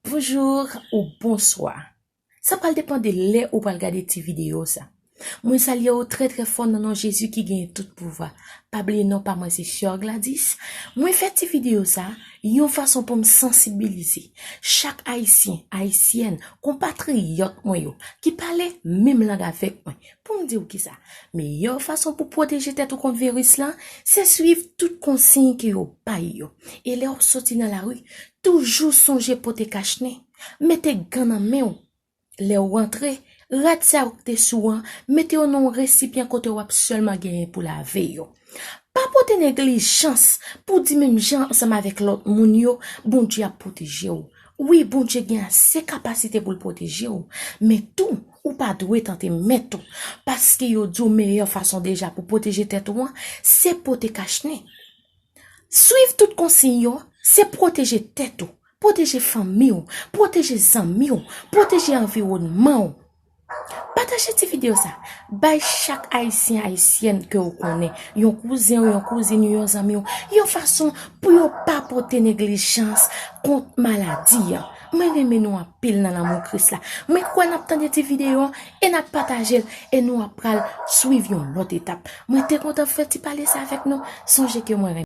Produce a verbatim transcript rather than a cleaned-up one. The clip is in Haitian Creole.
Bonjou ou bonswa. Sa pral depann de lè ou pral gade ti videyo sa. Mwen salye w trè trè fò nan non Jezi ki genyen tout pouvwa. Pa bliye non pa mwen se Sior Gladys. Mwen fè ti videyo sa yon fason pou m sansibilize chak Ayisyen, Ayisyèn, konpatriyòt mwen yo ki pale menm lang avèk mwen. Pou m di w kisa, meyè fason pou pwoteje tèt ou kont viris lan, se swiv tout konsiy ke yo bay yo. E lè w soti nan lari, toujou sonje pote kachnen. Mete gan nan men w. Lè w rantre, rad sa yo ki te sou an, mete yo nan yon resipyan kote w ap sèlman genyen pou lave yo. Pa pote neglijans pou di menm jan ansanm avèk lòt moun yo, Bondye ap pwoteje w. Wi, Bondye gen ase kapasite pou l pwoteje w, men tou, ou pa dwe tante mèt ou, paske yo di w meyè fason deja pou pwoteje tèt ou an, se pote kachnen. Swiv tout konsiy yo, se pwoteje tèt ou, pwoteje fanmi w, pwoteje zanmi w, pwoteje anviwònman w. Pataje ti videyo sa. Bay chak Ayisyen, Ayisyèn ke w konnen, yon kouzen w, yon kouzin w, yon zanmi w, yon fason pou yo pa pote neglijans kont maladi an. Mwen renmen nou anpil nan lanmou Kris la. Mwen kwè n ap tande ti videyo an e n ap pataje l e nou ap pral swiv yon lòt etap. Mwen te kontan fè ti pale sa avèk nou. Sonje ke mwen renmen